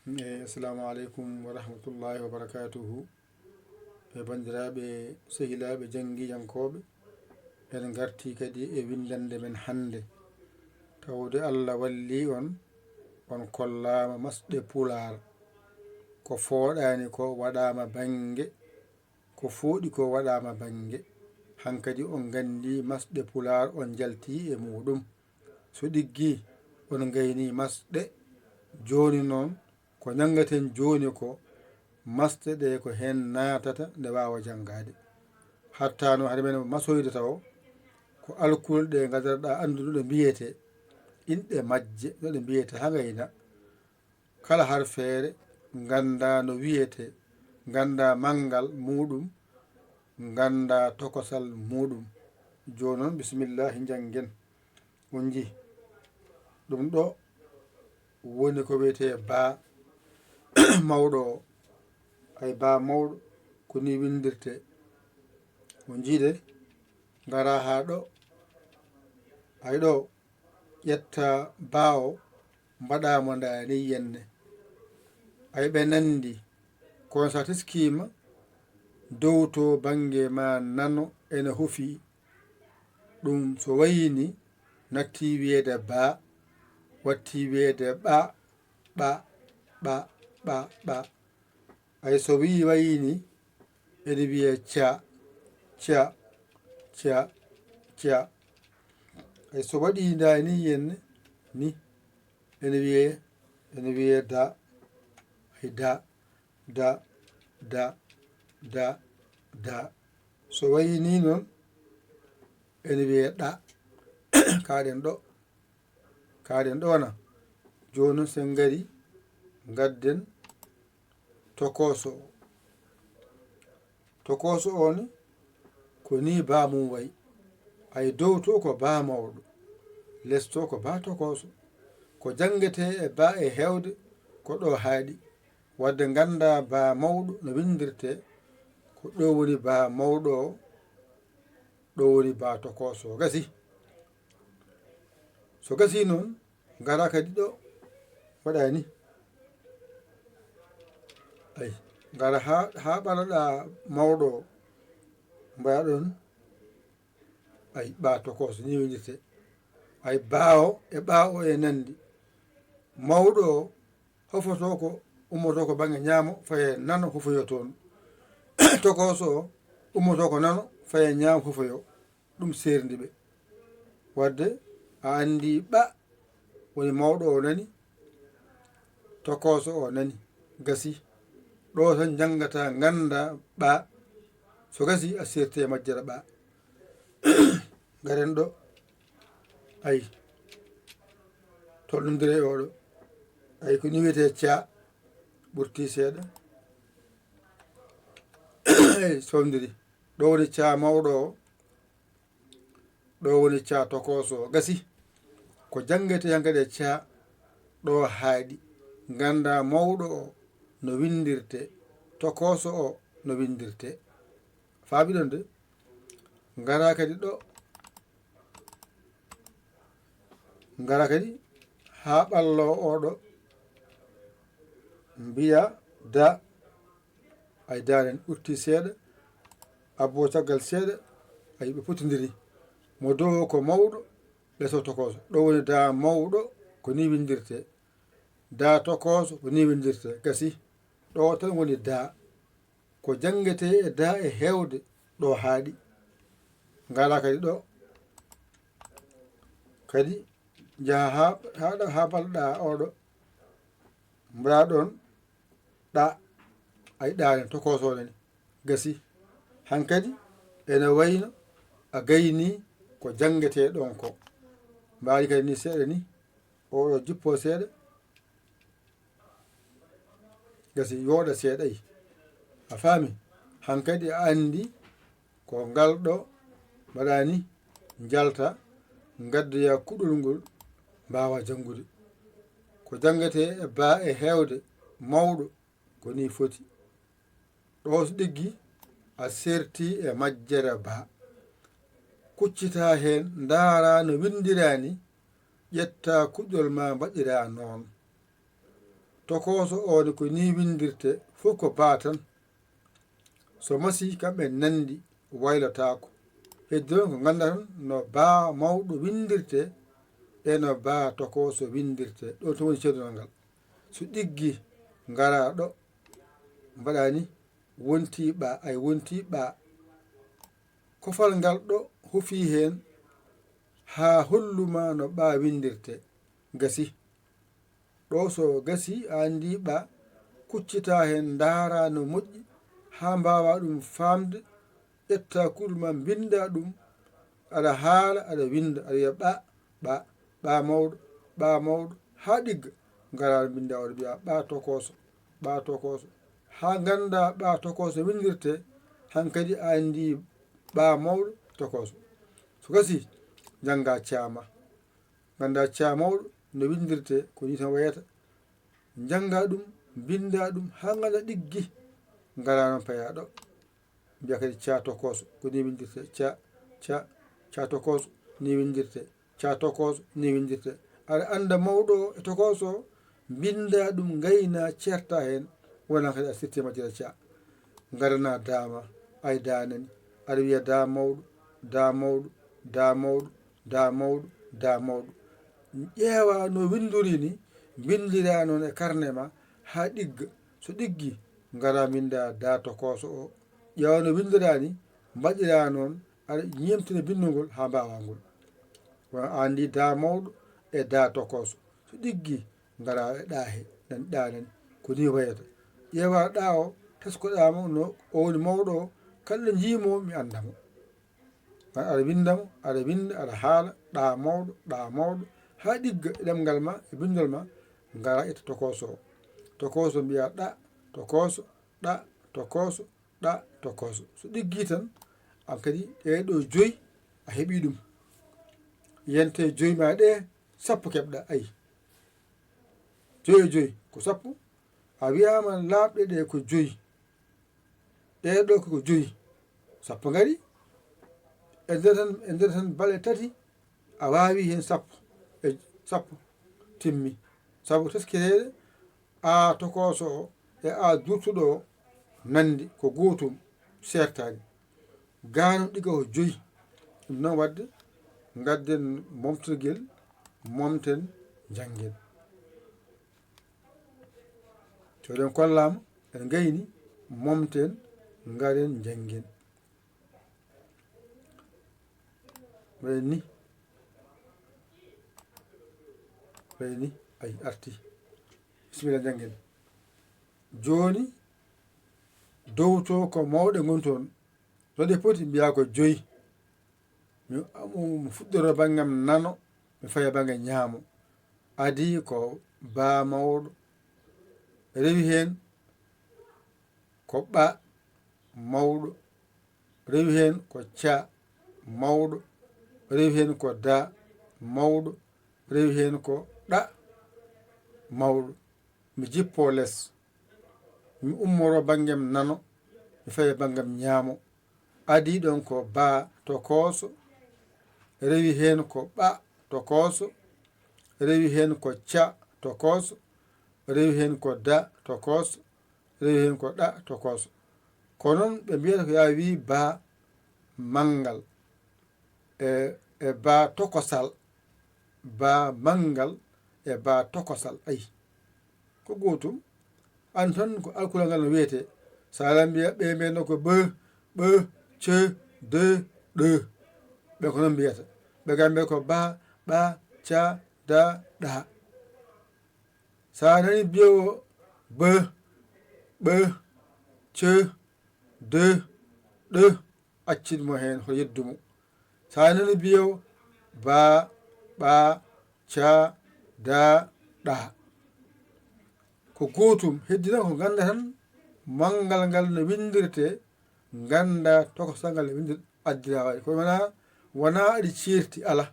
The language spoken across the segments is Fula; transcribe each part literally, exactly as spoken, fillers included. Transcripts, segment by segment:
E, assalamu aleykum wa rahmatullahi wa barakatuhu. E, banndiraaɓe, sehilaaɓe, janngiyankooɓe, en ngartii kadi e winndannde men hannde. Tawde Allah wallii on, on kollaama masɗe Pulaar. Ko fooɗaani ko waɗaama bannge, ko fooɗi ko waɗaama bannge. Hankadi on nganndii masɗe Pulaar, on njaltii e muuɗum. So ɗiggii, on ngaynii masɗe. Jooni noon, ko njanngaten jooni ko, masɗe ɗe ko heen naatata nde waawa janngaade. Hattaano hade men masoyde tawo, ko alkule ɗe ngadaroɗaa anndude no ɗe mbiyetee, inɗe majje, no ɗe mbiyetee haa ngayna. Kala harfeere nganndaa no wiyetee, nganndaa manngal muuɗum, nganndaa tokosal muuɗum. Jooni noon, bisimillahi, njanngen. On njii, ɗum ɗo woni ko wiyetee baa mawɗo o. Ay, baa mawɗo, ko nii winndirtee. On njii de, ngaraa haa ɗo. Ay, ɗo, ƴettaa baa o, mbaɗaa mo ndaa nii yenne. Ay, ɓe nanndi, kono so a teskiima, dow to bannge maa nano ene hufi. Ɗum so wayini, nattii wiyeede baa, wattii wiyeede ɓa, ɓa, ɓa, ɓa, ɓa. Ay, so wii wayini, ene wiyee ca, ca, ca, ca. Ay, so waɗii ndaa nii yenne, ni, ene wiyee, ene wiyee da, ay, da, da, da, da, da. So wayini noon, ene wiyee ɗa. Kaaɗen ɗo. Kaaɗen ɗo na. Jooni noon, so en ngarii, ngadden tokooso o. Tokooso o ne, ko nii baa mum wayi. Ay, dow to ko baa mawɗo, les to ko baa tokooso. Ko janngetee e baa e heewde, ko ɗo haaɗi. Waɗde nganndaa baa mawɗo no winndirtee, ko ɗo woni baa mawɗo o, ɗo woni baa tokooso o. Gasii. So gasii noon, ngaraa kadi ɗo, mbaɗaa ni. Ay, ngaraa haa, haa ɓalaɗaa mawɗo o, mbaɗaa ɗoon. Ay, ɓa tokooso, ni winndirtee. Ay, baa o e ɓa o e nanndi. Mawɗo o hofotoo ko, ummotoo ko bannge ñaamo, faye nano, hofoyo toon. Tokooso o ummotoo ko nano, faye ñaamo, hofoyo. Ɗum seerndi ɓe. Waɗde a anndi ɓa woni mawɗo o nani, tokooso o nani. Gasii. Ɗo tan njanngataa, nganndaa ɓa. So gasii, a seerti e majjere ɓa. Ngaren ɗo. Ay. Tollondire e oɗo. Ay, ko ni wiyetee ca. Ɓurti seeɗa. Ay, sowndiri. Ɗo woni ca mawɗo o. Ɗo woni ca tokooso o. Gasii. Ko janngetee hankadi e ca ɗo haaɗi. Nganndaa mawɗo o no winndirtee, tokooso o no winndirtee. Faami ɗon de? Ngaraa kadi ɗo. Ngaraa kadi haa ɓallo o ɗo. Mbiyaa da. Ay, daanen ɓurti seeɗa, abbo caggal seeɗa, ay, ɓe potondiri. Mo dow ko mawɗo, les o tokooso. Ɗo woni da mawɗo, ko ni winndirtee. Da tokooso, ko ni winndirtee. Gasii. Ɗo tan woni da. Ko janngetee e da e heewde, ɗo haaɗi. Ngaraa kadi ɗo. Kadi njaha haa, haa ɗo, haa balɗa oɗo. Mbaɗa ɗon ɗa, ay, ɗa ne tokooso nani. Gasii. Hankadi ene wayno a gaynii ko janngetee ɗon ko. Mbaɗi kadi ni seeɗa ni, oɗo jippo seeɗa. Gasii, yooɗa seeɗa, ay. A faami? Hankadi a anndi ko ngal ɗo mbaɗa ni, njalta, ngaddoya kuɗol ngol, mbaawa janngude. Ko janngetee e baa e heewde, mawɗo, ko nii foti. Ɗo so ɗiggi, a seerti e majjere baa. Kuccitaa heen, ndaaraa no winndiraa ni, ƴettaa kuɗol maa mbaɗiraa noon. Tokooso oo ne ko nii winndirtee, fof ko baa tan. So masii kam e nanndi waylotaako. Heddi noon ko nganndaa tan no baa mawɗo winndirtee e no baa tokooso winndirtee. Ɗoon tan woni ceedungal ngal. So ɗiggi ngaraa ɗo, mbaɗaa ni, wontii ɓaa, ay wontii ɓaa. Kofal ngal ɗo hufii heen haa hollu maa no ɓaa winndirtee. Gasi. Ɗo so gasii, a anndii ɓaa, kuccitaa heen, ndaaraa no moƴƴi haa mbaawaa ɗum faamde, ƴettaa kuɗol maa mbinndaa ɗum, aɗa haala, aɗa winnda, aɗa wiya ɓaa, ɓaa, ɓaa mawɗo, ɓaa mawɗo, haa ɗigga, ngaraa mbinndaa oɗo mbiyaa ɓaa tokooso, ɓaa tokooso, haa nganndaa ɓaa tokooso winndirtee, hankadi a anndii ɓaa mawɗo tokooso. So gasii, njanngaa caa maa. Nganndaa caa mawɗo no winndirtee, ko nii tan wayata. Njanngaa ɗum, mbinndaa ɗum haa nganndaa ɗiggi. Ngaraa noon payaa ɗo. Mbiyaa kadi caa tokooso, ko nii winndirtee. Caa, caa, caa tokooso, nii winndirtee. Caa tokooso, nii winndirtee. Aɗa annda mawɗo o e tokooso o, mbinndaa ɗum, ngaynaa, ceertaa heen, wonaa kadi a sirtii majjere caa. Ngaranaa daa maa, ay daa nani. Aɗa wiya daa mawɗo, daa mawɗo, daa mawɗo, daa mawɗo, daa mawɗo. Ƴeewaa no winndurii ni, mbinndiraa noon e karne maa haa ɗigga. So ɗiggii, ngaraa mbinndaa daa tokooso o. Ƴeewaa no winndiraa ni, mbaɗiraa noon, aɗa ñeemtina binndol ngol haa mbaawaa ngol. Wona a anndii daa mawɗo e daa tokooso. So ɗiggii, ngaraa e ɗaa he, nan ɗaa nan. Ko nii wayata. Ƴeewaa ɗaa o, taskoɗaa mo no o woni mawɗo o, kala ɗo njii mo, mi annda mo. Aɗa winnda mo, aɗa winnda, aɗa haala, ɗaa mawɗo, ɗaa mawɗo, haa ɗigga e ɗemngal maa, e binndol maa, ngaraa ƴetta tokooso o. Tokooso mbiyaa ɗa, tokooso, ɗa, tokooso, ɗa, tokooso. So ɗiggii tan, aan kadi ɗee ɗoo joyi a heɓii ɗum. Yiyantee joyi maa ɗee, sappo keɓɗaa, ayi. Joyi e joyi ko sappo, a wiyaama laaɓɗe ɗee ko joyi. Ɗee ɗoo koko joyi. Sappo ngarii. E nder tan, e nder tan balɗe tati, a waawii heen sappo. E sappo timmi. Sabu teskireede, aa tokooso o e aa durtuɗo o nanndi ko gootum, seertaani. Gaa noon ɗiga ko joyi. Ɗum noon waɗde, ngadden momtirgel, momten, njanngen. So eɗen kollaama, en ngayni, momten, ngaren, njanngen. Wayi ni. Wayi ni. Ay, arti. Bisimilla, njanngen. Jooni, dow to ko mawɗe ngoni toon. No ɗe poti? Mbiyaa ko joyi. Mi, mi fuɗɗoro banngam nano, mi faya bannge ñaamo. Adii ko baa mawɗo. Rewi heen ko ɓa mawɗo. Rewi heen ko ca mawɗo. Rewi heen ko da mawɗo. Rewi heen ko ɗa mawɗo. Mi jippoo les. Mi ummoroo banngem nano, mi faya banngam ñaamo. Adii ɗoon ko baa tokooso, rewi heen ko ɓa tokooso, rewi heen ko ca tokooso, rewi heen ko da tokooso, rewi heen ko ɗa tokooso. Ko noon ɓe mbiyata ko yaa wii baa manngal e, e baa tokosal, baa manngal e baa tokosal, ayi. Ko gootum, aan tan ko alkulal ngal no wiyetee. So a lambii ɓe mbiyatnoo ko ɓe, ɓe, ce, de, ɗe. Ɓe ko noon mbiyata. Ɓe kam mbiyata ko baa, ɓaa, caa, daa, ɗaa. So a nanii biyeewo bë, ɓë, cë, dë, ɗë, accit mo heen, hoto yeddu mo. So a nanii biyeewo baa, ɓaa, caa, daa, ɗaa. Ko gootum, heddii tan ko nganndaa tan manngal ngal no winndirtee, nganndaa tokosal ngal no winndir-, addiraa waɗi. Ko wonaa, wonaa aɗa ceerti, alaa.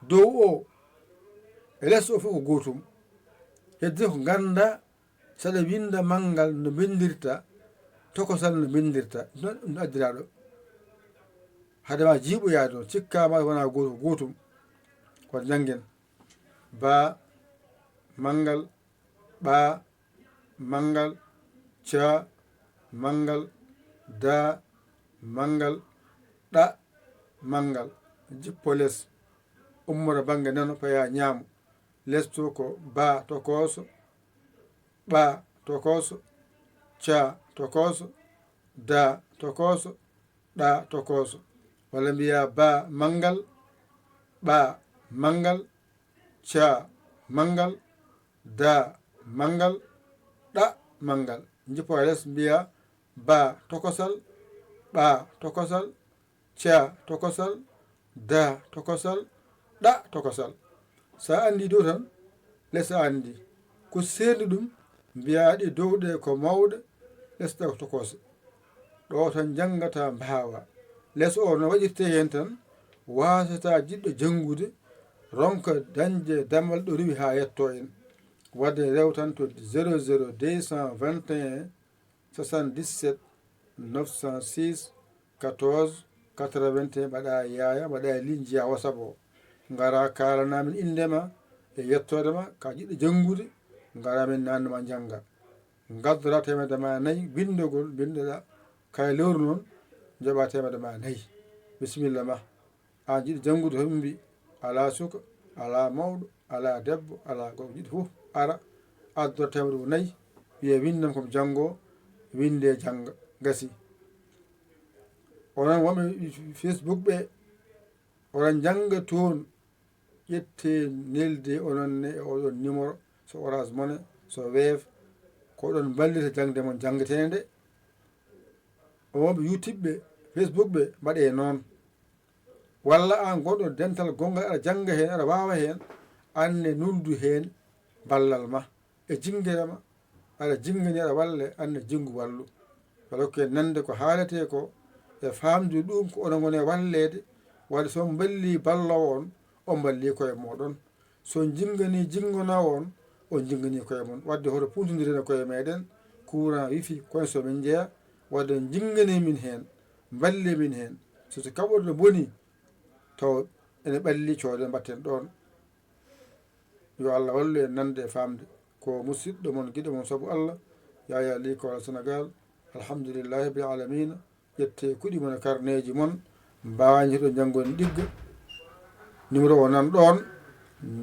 Dow o e les o fof ko gootum. Heddii ko nganndaa, so aɗa winnda manngal no mbinndirta, tokosal no mbinndirta. Ɗum noon, ɗum addiraa ɗo. Hade ma jiiɓoyaade noon, cikkaa ma wonaa gootum, ko gootum. Kono njanngen. Baa, manngal, ɓa manngal, ca manngal, da manngal, ɗa manngal. Jippo les, ummora bannge nano, paya ñaamo. Les to ko ba tokooso, ɓa tokooso, ca tokooso, da tokooso, ɗa tokooso. Walla mbiya ba manngal, ɓa manngal, ca manngal, da manngal, ɗa manngal. Jippo les mbiya ba tokosal, ɓa tokosal, ca tokosal, da tokosal, ɗa tokosal. So a anndi dow tan, les a anndi. Ko seerndi ɗum, mbiya ɗe dow ɗe ko mawɗe, les ɗe ko tokose. Ɗo tan njanngata mbaawa. Les o no waɗirte heen tan, waasata jiɗɗo janngude, ronka dañde damal ɗo rewi haa yetto en. Wadde rewtan to zéro zéro deux cent vingt et un soixante-dix-sept neuf cent six quatorze quatre-vingt-un, mbaɗa yaaya, mbaɗa ligne njiya WhatsApp o. Ngara kaalana min innde ma e yettoode ma, ka jiɗɗo janngude, ngara min nanna ma njannga. Ngaddora teemedde ma nayi, binndogol, mbinndoɗa, kay lewru noon, njoɓa teemedde ma nayi. Bisimilla ma. Aan jiɗɗo janngude, hombi, alaa suka, alaa mawɗo, alaa debbo, alaa gorko, jiɗɗo fof ara, addo teemedde mum nayi, wiye winndam ko mi janngo, winnde jannga, gasi. Onon wonɓe Facebook ɓe, oɗon njannga toon, ƴette nelde onon ne e oɗon numéro, so Orange Money, so Wave, ko oɗon mballita jaŋde mon janngetee nde. O wonɓe YouTube ɓe, Facebook ɓe, mbaɗee noon. Walla aan gonɗo dental gonngal, aɗa jannga heen, aɗa waawa heen, aan ne nuldu heen ballal ma. E jinngere ma, aɗa jinngani, aɗa walle, aan ne jinngu wallu. Walla ko e nande ko haaletee ko, e faamde ɗum ko onon ngoni e walleede, wadde so on mballii balloowo on, on mballii koye mooɗon. So on jinnganii jinnganoowo on, on jinnganii koye mon. Wadde hoto puntondiren e koye meeɗen, courant, wifi, kono so min njeya, wadde on jinnganii min heen, mballee min heen. So, so kaɓorɗe bonii, taw ene ɓalli, cooden mbatten ɗoon. Yo Allah wallu en nande e faamde. Ko musidɗo mon, giɗo mon sabu Allah, Yaya Ly Kora Sénégal. Alhamdulillahi rabbil alamina. Ƴette kuɗi mon e karneeji mon, mbaañiɗo janngo en ɗigga. Numéro o nan ɗoon,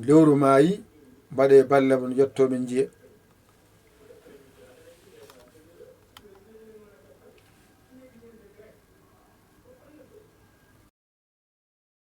lewru maayi, mbaɗee balle mon, yetto min njiya.